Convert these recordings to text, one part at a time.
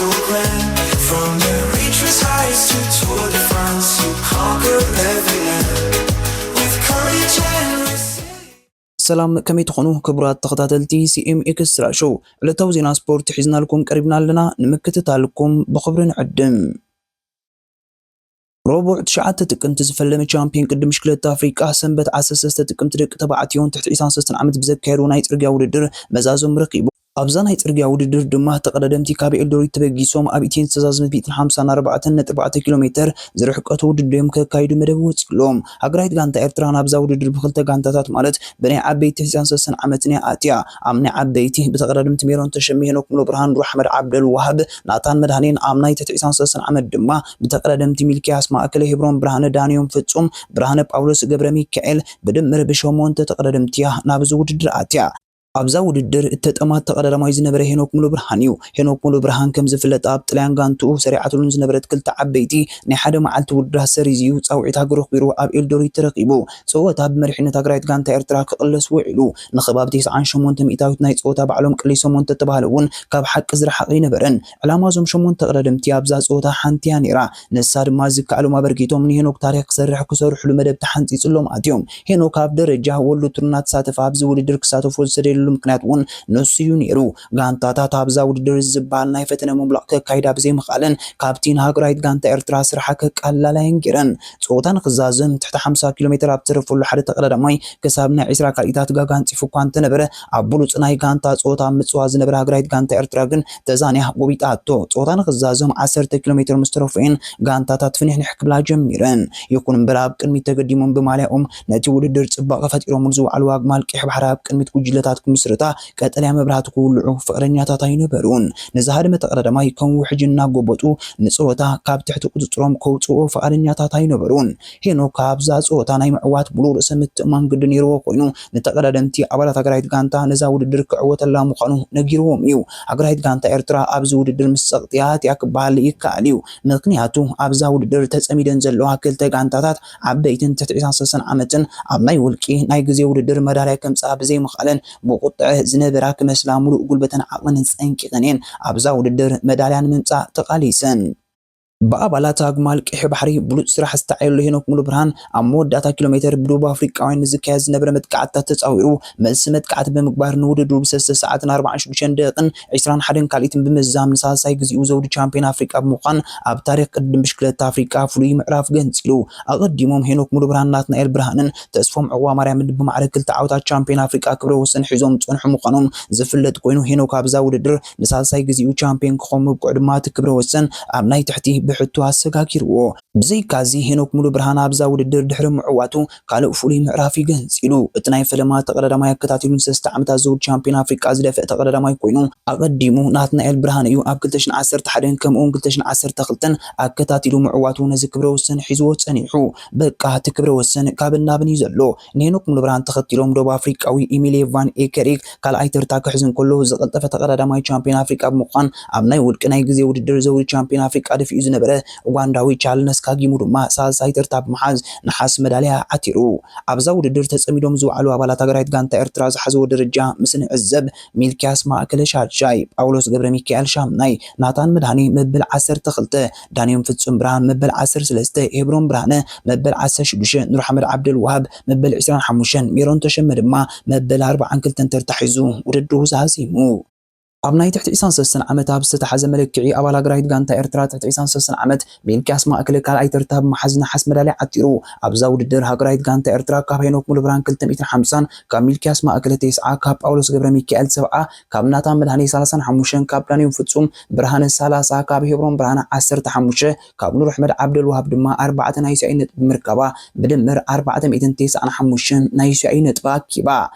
From the reaches heights to Tour de France, you conquer every land with courage and resilience. ሰላም፣ ከመይ ትኾኑ ክቡራት ተኸታተልቲ ሲኤም ኤክስትራ ሾው? ዕለታዊ ዜና ስፖርት ሒዝናልኩም ቀሪብና ኣለና፣ ንምክትታልኩም ብኽብሪ ንዕድም። ረቡዕ ትሽዓተ ጥቅምቲ ዝፈለመ ቻምፒዮን ቅድድም ብሽክለታ ኣፍሪቃ ሰንበት ዓሰርተ ሰለስተ ጥቅምቲ ደቂ ተባዕትዮን ትሕቲ ዕስራን ሰለስተን ዓመት ብዘካየዱ ናይ ጽርግያ ውድድር መዛዞም ረኺቡ። ኣብዛ ናይ ጽርግያ ውድድር ድማ ተቐዳደምቲ ካብ ኤልዶሪት ተበጊሶም ኣብ ኢቴን ዝተዛዘመት ሚእትን ሓምሳን ኣርባዕተን ነጥቢ ኣርባዕተ ኪሎ ሜተር ዝርሕቀቱ ውድድር እዮም ከካይዱ መደብ ወጺሎም። ሃገራዊት ጋንታ ኤርትራ ናብዛ ውድድር ብክልተ ጋንታታት ማለት ብናይ ዓበይቲ ትሕቲ ዕስራን ሰለስተን ዓመትን እያ ኣትያ። ኣብ ናይ ዓበይቲ ብተቐዳደምቲ ሜሮን ተሸመ፣ ሄኖክ ሙሉብርሃን፣ ኑር ኣሕመድ ዓብደል ዋሃብ፣ ናታን መድሃኔን፣ ኣብ ናይ ትሕቲ ዕስራን ሰለስተን ዓመት ድማ ብተቐዳደምቲ ሚልክያስ ማእከለ፣ ሄብሮን ብርሃነ፣ ዳንዮም ፍጹም፣ ብርሃነ ጳውሎስ ገብረ ሚካኤል ብድምር ብሸሞንተ ተቐዳደምቲ እያ ናብዚ ውድድር ኣትያ። ኣብዛ ውድድር እተጠማት ተቐዳዳማይ ዝነበረ ሄኖክ ሙሉብርሃን እዩ። ሄኖክ ሙሉብርሃን ከም ዝፍለጥ ኣብ ጥልያን ጋንትኡ ሰሪዓትሉን ዝነበረት ክልተ ዓበይቲ ናይ ሓደ መዓልቲ ውድድራት ሰሪዙ እዩ ጻውዒት ሃገሩ ኣኽቢሩ ኣብ ኤልዶሪት ተረኺቡ። ጸወታ ብመሪሕነት ሃገራዊት ጋንታ ኤርትራ ክቕለስ ውዒሉ። ንኸባቢ ተስዓን ሸሞንተ ሚእታዊት ናይ ጸወታ ባዕሎም ቀሊሶሞ እንተተባህለ እውን ካብ ሓቂ ዝረሓቐ ኣይነበረን። ዕላማ እዞም ሸሞንተ ተቐዳደምቲ ኣብዛ ጸወታ ሓንቲ እያ ነይራ። ንሳ ድማ ዝከኣሎም ኣበርኪቶም ንሄኖክ ታሪኽ ክሰርሕ ክሰርሕሉ መደብ ተሓንጺጽሎም ኣትዮም። ሄኖክ ኣብ ደረጃ ወርልድ ቱር እናተሳተፈ ኣብዚ ውድድር ክሳተፎ ዝተደልየሉ ምኽንያት እውን ንሱ እዩ ነይሩ። ጋንታታት ኣብዛ ውድድር ዝበሃል ናይ ፈተነ ምብላቕ ከካይዳ ብዘይምኽኣለን ካብቲ ንሃገራዊት ጋንታ ኤርትራ ስርሓ ከቃልላላየን ገይረን። ጸወታ ንኽዛዘም ትሕቲ ሓምሳ ኪሎ ሜተር ኣብ ዝተረፈሉ ሓደ ተቐዳዳማይ ክሳብ ናይ ዕስራ ካልኢታት ጋጋ ኣንጺፉ እኳ እንተነበረ ኣብ ብሉጽ ናይ ጋንታ ጸወታ ኣብ ምጽዋር ዝነበረ ሃገራዊት ጋንታ ኤርትራ ግን ተዛንያ ጎቢጣቶ። ጸወታ ንኽዛዘም ዓሰርተ ኪሎ ሜተር ምስ ተረፎ እየን ጋንታታት ፍንሕንሕ ክብላ ጀሚረን። ይኹን እምበር ኣብ ቅድሚት ተገዲሞም ብማልያኦም ነቲ ውድድር ጽባቐ ፈጢሮምሉ ዝወዓሉ ኣግማል ቀይሕ ባሕሪ ኣብ ቅድሚት ጉጅለታት ክምስርታ ቀጠልያ መብራህቲ ክውልዑ ፍቕደኛታት ኣይነበሩን። ንዝሃደመ ተቐዳዳማይ ከም ውሕጅ እናጎበጡ ንጸወታ ካብ ትሕቲ ቁጽጽሮም ከውጽእዎ ፍቓደኛታት ኣይነበሩን። ሄኖክ ኣብዛ ጸወታ ናይ ምዕዋት ሙሉእ ርእሰ ምትእምማን ግዲ ነይርዎ ኮይኑ ንተቐዳደምቲ ኣባላት ሃገራዊት ጋንታ ነዛ ውድድር ክዕወተላ ምዃኑ ነጊርዎም እዩ። ሃገራዊት ጋንታ ኤርትራ ኣብዚ ውድድር ምስ ጸቕጢ ኣትያ ክበሃል ይከኣል እዩ። ምኽንያቱ ኣብዛ ውድድር ተጸሚደን ዘለዋ ክልተ ጋንታታት ዓበይትን ትሕቲ ዕስራን ሰለስተን ዓመትን ኣብ ናይ ውልቂ ናይ ግዜ ውድድር መዳልያ ከምጽኣ ብዘይምኽኣለን ብቁጥዐ ዝነበራ ክመስላ ሙሉእ ጉልበተን ዓቕመን ጸንቂቐን እየን ኣብዛ ውድድር መዳልያ ንምምጻእ ተቓሊሰን። ብኣባላት ኣግማል ቀይሕ ባሕሪ ብሉጽ ስራሕ ዝተዓየሉ ሄኖክ ሙሉብርሃን ኣብ መወዳእታ ኪሎ ሜተር ብደቡብ ኣፍሪቃውያን ንዝካየድ ዝነበረ መጥቃዕትታት ተጻዊሩ መልሲ መጥቃዕቲ ብምግባር ንውድድሩ ብሰለስተ ሰዓትን ኣርባዓን ሽዱሽተን ደቂቕን ዕስራን ሓደን ካልኢትን ብምዝዛም ንሳልሳይ ግዜኡ ዘውዲ ቻምፒዮን ኣፍሪቃ ብምዃን ኣብ ታሪኽ ቅድድም ብሽክለታ ኣፍሪቃ ፍሉይ ምዕራፍ ገንጺሉ። ኣቐዲሞም ሄኖክ ሙሉብርሃን፣ ናትናኤል ብርሃንን ተስፎም ዕቑባማርያምን ብማዕረ ክልተ ዓወታት ቻምፒዮን ኣፍሪቃ ክብረ ወሰን ሒዞም ዝጸንሑ ምዃኖም ዝፍለጥ ኮይኑ ሄኖክ ኣብዛ ውድድር ንሳልሳይ ግዜኡ ቻምፒዮን ክኸውን ምብቅዑ ድማ እቲ ክብረ ወሰን ኣብ ናይ ትሕቲ ብሕቶ ኣሰጋጊርዎ። ብዘይካዚ ሄኖክ ሙሉብርሃን ኣብዛ ውድድር ድሕሪ ምዕዋቱ ካልእ ፍሉይ ምዕራፍ እዩ ገንጺሉ። እቲ ናይ ፈለማ ተቐዳዳማይ ኣከታቲሉ ንሰለስተ ዓመታት ዘውዲ ቻምፒዮን ኣፍሪቃ ዝደፍአ ተቐዳዳማይ ኮይኑ ኣቐዲሙ ናትናኤል ብርሃነ እዩ ኣብ ክልተ ሽሕን ዓሰርተ ሓደን ከምኡውን ክልተ ሽሕን ዓሰርተ ክልተን ኣከታቲሉ ምዕዋቱ ነዚ ክብረ ወሰን ሒዝዎ ጸኒሑ። በቃ እቲ ክብረ ወሰን ካብን ናብን እዩ ዘሎ። ንሄኖክ ሙሉብርሃን ተኸቲሎም ደቡብ ኣፍሪቃዊ ኢሚልየ ቫን ኤከሪክ ካልኣይ ተርታ ክሕዝ እንከሎ ዝቐልጠፈ ተቐዳዳማይ ቻምፒዮን ኣፍሪቃ ብምዃን ኣብ ናይ ውልቂ ናይ ግዜ ውድድር ዘውዲ ቻምፒዮን ኣፍሪቃ ደፊኡ ዝነበረ ኡጋንዳዊ ቻርልስ ካጊሙ ድማ ሳልሳይ ተርታ ብምሓዝ ነሓስ መዳልያ ዓቲሩ። ኣብዛ ውድድር ተጸሚዶም ዝወዓሉ ኣባላት ሃገራዊት ጋንታ ኤርትራ ዝሓዝዎ ደረጃ ምስ ንዕዘብ፣ ሚልክያስ ማእከለ ሻድሻይ፣ ጳውሎስ ገብረ ሚካኤል ሻምናይ፣ ናታን መድሃኔ መበል ዓሰርተ ክልተ፣ ዳንዮም ፍጹም ብርሃን መበል ዓሰርተ ሰለስተ፣ ሄብሮን ብርሃነ መበል ዓሰርተ ሽዱሽተ፣ ኑር ኣሕመድ ዓብደልዋሃብ መበል ዕስራን ሓሙሽተን፣ ሜሮን ተሸመ ድማ መበል ኣርባዓን ክልተን ተርታ ሒዙ ውድድሩ ዛዚሙ። ኣብ ናይ ትሕቲ ዕስራን ሰለስተን ዓመት ኣብ ዝተታሕዘ መለክዒ ኣባል ሃገራዊት ጋንታ ኤርትራ ትሕቲ ዕስራን ሰለስተን ዓመት ሚልክያስ ማእከለ ካልኣይ ተርታ ብምሓዝ ነሓስ መዳልያ ዓቲሩ። ኣብዛ ውድድር ሃገራዊት ጋንታ ኤርትራ ካብ ሄኖክ ሙሉብርሃን ክልተ ሚእትን ሓምሳን፣ ካብ ሚልክያስ ማእከለ ተስዓ፣ ካብ ጳውሎስ ገብረ ሚካኤል ሰብዓ፣ ካብ ናታን መድሃኔ ሰላሳን ሓሙሽተን፣ ካብ ዳንዮም ፍጹም ብርሃነ ሰላሳ፣ ካብ ሄብሮን ብርሃነ ዓሰርተ ሓሙሽተ፣ ካብ ኑር ኣሕመድ ዓብደልዋሃብ ድማ ኣርባዕተ ናይ ስዒ ነጥቢ ብምርካባ ብድምር ኣርባዕተ ሚእትን ተስዓን ሓሙሽተን ናይ ስዒ ነጥቢ ኣኪባ።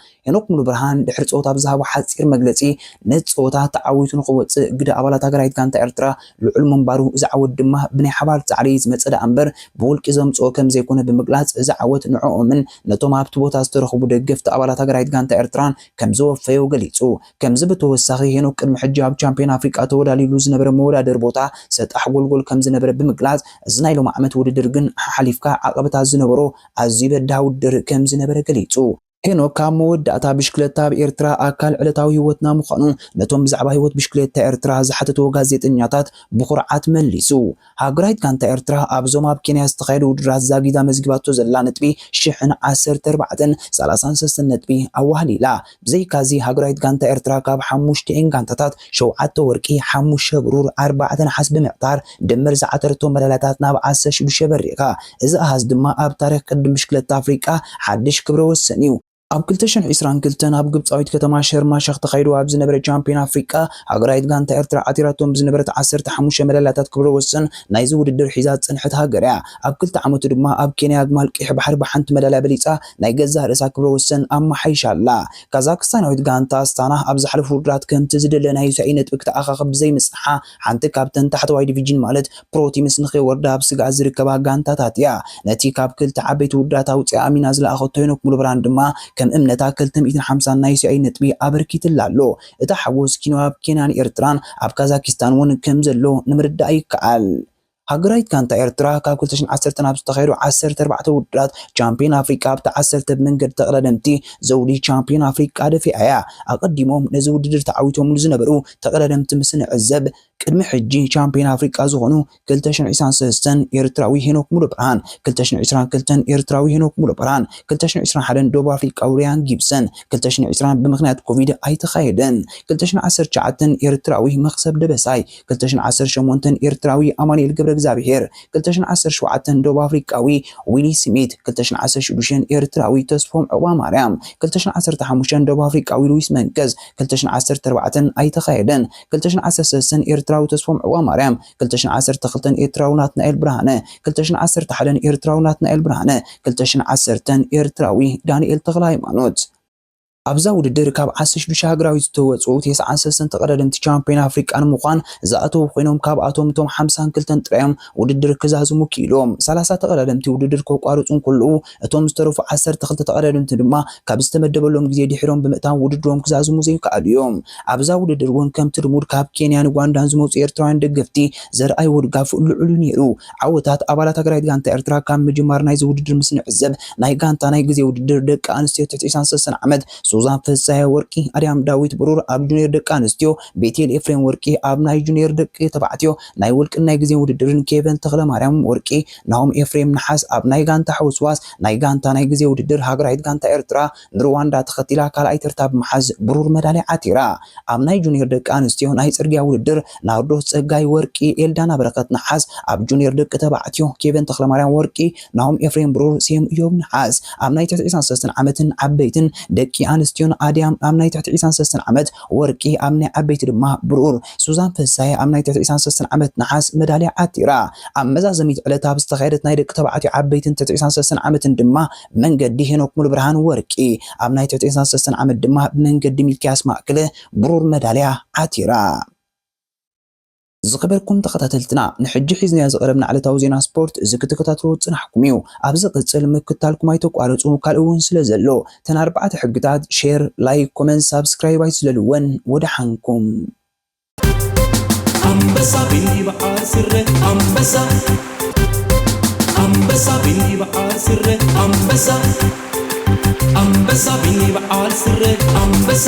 ሄኖክ ሙሉብርሃን ድሕሪ ጸወታ ብዝሃቦ ሓጺር መግለጺ፣ ነቲ ጸወታ ተዓዊቱ ንኽወጽእ ግደ ኣባላት ሃገራዊት ጋንታ ኤርትራ ልዑል ምንባሩ፣ እዚ ዓወት ድማ ብናይ ሓባር ጻዕሪ ዝመጸ ደኣ እምበር ብውልቂ ዘምጽኦ ከም ዘይኮነ ብምግላጽ፣ እዚ ዓወት ንዕኦምን ነቶም ኣብቲ ቦታ ዝተረኽቡ ደገፍቲ ኣባላት ሃገራዊት ጋንታ ኤርትራን ከም ዘወፈዮ ገሊጹ። ከምዚ ብተወሳኺ ሄኖክ ቅድሚ ሕጂ ኣብ ቻምፒዮን ኣፍሪቃ ተወዳሊሉ ዝነበረ መወዳደሪ ቦታ ሰጣሕ ጎልጎል ከም ዝነበረ ብምግላጽ፣ እዚ ናይ ሎሚ ዓመት ውድድር ግን ሓሓሊፍካ ዓቐበታት ዝነበሮ ኣዝዩ በዳሂ ውድድር ከም ዝነበረ ገሊጹ። ሄኖክ ኣብ መወዳእታ ብሽክለታ ኣብ ኤርትራ ኣካል ዕለታዊ ህይወትና ምዃኑ ነቶም ብዛዕባ ህይወት ብሽክለታ ኤርትራ ዝሓተትዎ ጋዜጠኛታት ብኹርዓት መሊሱ። ሃገራዊት ጋንታ ኤርትራ ኣብዞም ኣብ ኬንያ ዝተኻየዱ ውድድራት ዛጊዳ መዝጊባቶ ዘላ ነጥቢ ሽሕን ዓሰርተ ኣርባዕተን ሰላሳን ሰለስተን ነጥቢ ኣዋህሊላ። ብዘይካዚ ሃገራዊት ጋንታ ኤርትራ ካብ ሓሙሽቲኤን ጋንታታት ሸውዓተ ወርቂ፣ ሓሙሽተ ብሩር፣ ኣርባዕተ ነሓስ ብምዕታር ድምር ዝዓተረቶ መዳልያታት ናብ ዓሰርተ ሽዱሽተ በሪኻ። እዚ ኣሃዝ ድማ ኣብ ታሪኽ ቅድድም ብሽክለታ ኣፍሪቃ ሓድሽ ክብረ ወሰን እዩ። ኣብ ክልተ ሽሕን ዕስራን ክልተን ኣብ ግብጻዊት ከተማ ሸርማ ሸኽ ተኻይዱ ኣብ ዝነበረ ቻምፒዮን ኣፍሪቃ፣ ሃገራዊት ጋንታ ኤርትራ ዓቲራቶም ብዝነበረት ዓሰርተ ሓሙሽተ መዳልያታት ክብረ ወሰን ናይዚ ውድድር ሒዛ ዝጸንሐት ሃገር እያ። ኣብ ክልተ ዓመቱ ድማ ኣብ ኬንያ ኣግማል ቀይሕ ባሕሪ ብሓንቲ መዳልያ በሊጻ ናይ ገዛእ ርእሳ ክብረ ወሰን ኣመሓይሻ ኣላ። ካዛክስታናዊት ጋንታ ኣስታና ኣብ ዝሓለፉ ውድድራት ከምቲ ዝደለ ናይ ዩሲኣይ ነጥቢ ክትኣኻኽብ ብዘይምጽንሓ፣ ሓንቲ ካብተን ታሕተዋይ ዲቪዥን ማለት ፕሮ ቲምስ ንኸይወርዳ ኣብ ስግኣት ዝርከባ ጋንታታት እያ። ነቲ ካብ ክልተ ዓበይቲ ውድድራት ኣውጺኣ ኣሚና ዝለኣኸቶ ሄኖክ ሙሉብርሃን ድማ ከም እምነታ ክልተ ሚእትን ሓምሳን ናይ ዩሲኣይ ነጥቢ ኣበርኪትላ ኣሎ። እቲ ሓጎስ ኪኖ ኣብ ኬንያን ኤርትራን ኣብ ካዛኪስታን እውን ከም ዘሎ ንምርዳእ ይከኣል። ሃገራዊት ጋንታ ኤርትራ ካብ ክልተ ሽሕን ዓሰርተን ኣብ ዝተኻየዱ ዓሰርተ ኣርባዕተ ውድድራት ቻምፒዮን ኣፍሪቃ ኣብቲ ዓሰርተ ብመንገዲ ተቐዳደምቲ ዘውዲ ቻምፒዮን ኣፍሪቃ ደፊኣ እያ። ኣቐዲሞም ነዚ ውድድር ተዓዊቶምሉ ዝነበሩ ተቐዳደምቲ ምስ ንዕዘብ፣ ቅድሚ ሕጂ ቻምፒዮን ኣፍሪቃ ዝኾኑ ክልተ ሽሕን ዕስራን ሰለስተን ኤርትራዊ ሄኖክ ሙሉብርሃን፣ ክልተ ሽሕን ዕስራን ክልተን ኤርትራዊ ሄኖክ ሙሉብርሃን፣ ክልተ ሽሕን ዕስራን ሓደን ደቡብ ኣፍሪቃዊ ሪያን ጊብሰን፣ ክልተ ሽሕን ዕስራን ብምኽንያት ኮቪድ ኣይተኻየደን፣ ክልተ ሽሕን ዓሰርተ ትሽዓተን ኤርትራዊ መኽሰብ ደበሳይ፣ ክልተ ሽሕን ዓሰርተ ሸሞንተን ኤርትራዊ ኣማኑኤል ገብረ እግዚኣብሄር፣ ክልተ ሽሕን ዓሰርተ ሸውዓተን ደቡብ ኣፍሪቃዊ ዊሊ ስሚት፣ ክልተ ሽሕን ዓሰርተ ሽዱሽተን ኤርትራዊ ተስፎም ዑቕባማርያም፣ ክልተ ሽሕን ዓሰርተ ሓሙሽተን ደቡብ ኣፍሪቃዊ ሉዊስ መንቀዝ፣ ክልተ ሽሕን ዓሰርተ ኣርባዕተን ኣይተኻየደን፣ ክልተ ሽሕን ዓሰርተ ሰለስተን ኤርትራዊ ተስፎም ዑቕባማርያም፣ ክልተ ሽሕን ዓሰርተ ክልተን ኤርትራዊ ናትናኤል ብርሃነ፣ ክልተ ሽሕን ዓሰርተ ሓደን ኤርትራዊ ናትናኤል ብርሃነ፣ ክልተ ሽሕን ዓሰርተን ኤርትራዊ ዳንኤል ተኽለሃይማኖት። ኣብዛ ውድድር ካብ ዓሰርተ ሽዱሽተ ሃገራዊት ዝተወጽኡ ተስዓን ሰለስተን ተቐዳደምቲ ቻምፒዮን ኣፍሪቃ ንምዃን ዝኣተዉ ኮይኖም፣ ካብኣቶም እቶም ሓምሳን ክልተን ጥራዮም ውድድር ክዛዝሙ ክኢሎም። ሰላሳ ተቐዳደምቲ ውድድር ከቋርጹ እንከለዉ፣ እቶም ዝተረፉ ዓሰርተ ክልተ ተቐዳደምቲ ድማ ካብ ዝተመደበሎም ግዜ ድሒሮም ብምእታው ውድድሮም ክዛዝሙ ዘይከኣሉ እዮም። ኣብዛ ውድድር እውን ከምቲ ልሙድ ካብ ኬንያን ኡጋንዳን ዝመጹ ኤርትራውያን ደገፍቲ ዘርኣይዎ ድጋፍ ልዑል እዩ ነይሩ። ዓወታት ኣባላት ሃገራዊት ጋንታ ኤርትራ ካብ ምጅማር ናይዚ ውድድር ምስ ንዕዘብ፣ ናይ ጋንታ ናይ ግዜ ውድድር ደቂ ኣንስትዮ ትሕቲ ዕስራን ሰለስተን ዓመት ሱዛን ፍስሃየ ወርቂ፣ ኣድያም ዳዊት ብሩር ኣብ ጁኒየር ደቂ ኣንስትዮ፣ ቤቴል ኤፍሬም ወርቂ ኣብ ናይ ጁኒየር ደቂ ተባዕትዮ ናይ ውልቅን ናይ ግዜን ውድድርን፣ ኬቨን ተኽለማርያም ወርቂ፣ ናሆም ኤፍሬም ነሓስ ኣብ ናይ ጋንታ ሕውስዋስ ናይ ጋንታ ናይ ግዜ ውድድር፣ ሃገራዊት ጋንታ ኤርትራ ንሩዋንዳ ተኸቲላ ካልኣይ ተርታ ብምሓዝ ብሩር መዳልያ ዓቲራ። ኣብ ናይ ጁኒየር ደቂ ኣንስትዮ ናይ ጽርግያ ውድድር ናርዶስ ጸጋይ ወርቂ፣ ኤልዳና በረኸት ነሓስ፣ ኣብ ጁኒየር ደቂ ተባዕትዮ ኬቨን ተኽለማርያም ወርቂ፣ ናሆም ኤፍሬም ብሩር፣ ሴም እዮም ነሓስ። ኣብ ናይ ትሕቲ ዕስራን ሰለስተን ዓመትን ዓበይትን ደቂ ኣንስትዮን ኣድያም ኣብ ናይ ትሕቲ ዕስራን ሰለስተን ዓመት ወርቂ፣ ኣብ ናይ ዓበይቲ ድማ ብሩር። ሱዛን ፍሳየ ኣብ ናይ ትሕቲ ዕስራን ሰለስተን ዓመት ነሓስ መዳልያ ዓቲራ። ኣብ መዛዘሚት ዕለት ኣብ ዝተኻየደት ናይ ደቂ ተባዕትዮ ዓበይትን ትሕቲ ዕስራን ሰለስተን ዓመትን ድማ ብመንገዲ ሄኖክ ሙሉብርሃን ወርቂ፣ ኣብ ናይ ትሕቲ ዕስራን ሰለስተን ዓመት ድማ ብመንገዲ ሚልክያስ ማእክለ ብሩር መዳልያ ዓቲራ። ዝኸበርኩም ተኸታተልትና፣ ንሕጂ ሒዝናዮ ዝቐረብና ዕለታዊ ዜና ስፖርት እዚ ክትከታተልዎ ዝጽናሕኩም እዩ። ኣብ ዝቕጽል ምክታልኩም ኣይተቋርጹ፣ ካልእ እውን ስለ ዘሎ፣ እተን ኣርባዕተ ሕግታት፣ ሼር፣ ላይክ፣ ኮመንት፣ ሳብስክራይብ ኣይትዝለልወን። ወደሓንኩም። ኣንበሳ ቢኒ በዓል ስረ ኣንበሳ፣ ኣንበሳ ቢኒ በዓል ስረ ኣንበሳ፣ ኣንበሳ ቢኒ በዓል ስረ ኣንበሳ።